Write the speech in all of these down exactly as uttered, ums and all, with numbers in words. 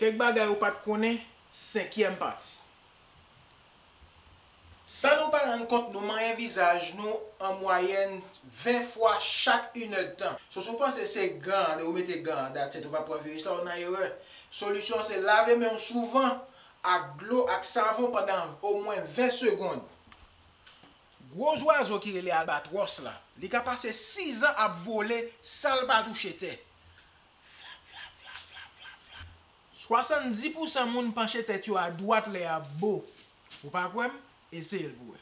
Kèk bagay ou pa t konnen, senkyèm pati. San nou pa rann kont, nou manyen vizaj nou an mwayèn ven fwa chak inèdtan. So, si w panse se gan an, lè ou mete gan an, that's it, ou pa pran viris la, ou nan erè. Solisyon an se lave men w souvan ak dlo ak savon pandan omwen ven segonn. Gwo zwazo ki rele albatwòs la, li ka pase sizan ap vole san l pa touche tè. Flap, flap, flap, flap, flap, flap. Swasanndis pousan moun panche tèt yo adwat lè y ap bo. Ou pa kwè m? Eseye l pou wè.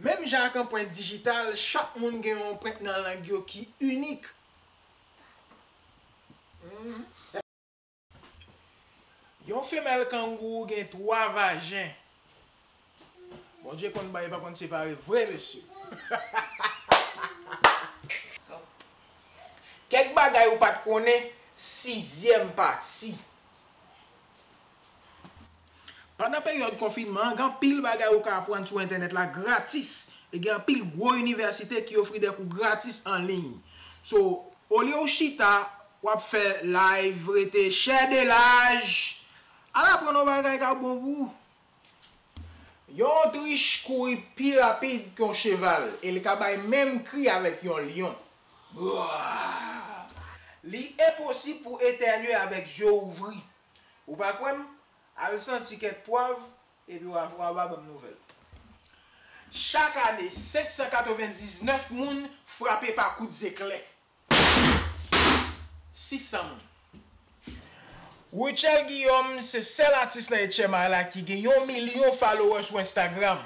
Menm jan ak anprent dijital, chak moun gen yon anprent nan lang yo ki inik. Yon femèl kangourou gen twa vajen. Bondye konn bay, li pa konn separe vre, mesye. Kèk bagay ou pa t konnen, sizyèm pati. Pandan peryòd konfinman an, gen anpil bagay ou ka aprann sou entènèt la gratis. E gen anpil gwo inivèsite ki ofri de kou gratis an liy. So, olye w chita, w ap fè live, rete, share de laj. Al aprann yon bagay k ap bon pou ou. Yon otrich kouri pi rapid ke yon cheval e li ka bay menm kri avèk yon lyon. Li enposib pou etènye avèk je w ouvri. Ou pa kwè m? Al santi kèk pwav, epi w a, w a ba m nouvèl. Chak ane, senk san katrevendiznèf moun frape pa kout zeklè. Sis san moun. Rutshelle Guillaume se sèl atis nan H M I la ki gen yon milyon follower sou Instagram.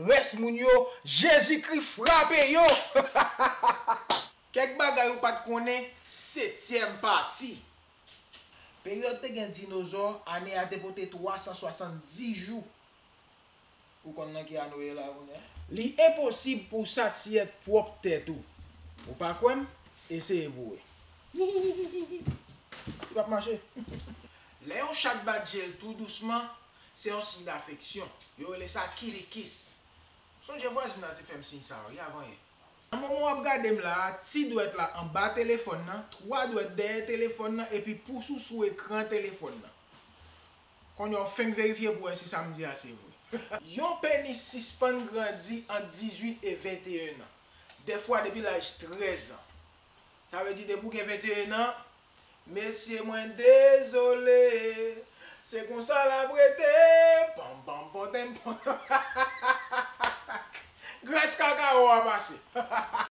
Rès moun yo, Jezikri frape yo! Kèk bagay ou pa t konnen, setyèm pati. Peryòd te gen dinozò, ane a te pote twa san swasanndis jou. Ou konn nan ki ane w ye la kounye a? Li enposib pou w satiyèt pwòp tèt ou. Ou pa kwè m? Eseye pou w wè. Li p ap mache. Lè yon chat bat je l tou dousman, se yon siy dafeksyon. Yo rele sa kitty kiss. Sonje vwazin nan te fè m siy sa a, wi, avan yè. Nan moman w ap gade m la a, ti dwèt la anba telefòn nan, twa dwèt dèyè telefòn nan, epi pous ou sou ekran telefòn nan. Kounye a w fenk verifye pou w wè si sa m di a se vre. Yon penis sispann grandi ant dizuit e venteyen an, dèfwa depi laj trèz an. Sa vle di depi w gen venteyen an, mesye mwen dezole, se konsa l ap rete, panm, panm, panm, panm, panm. Grès kakawo a pase.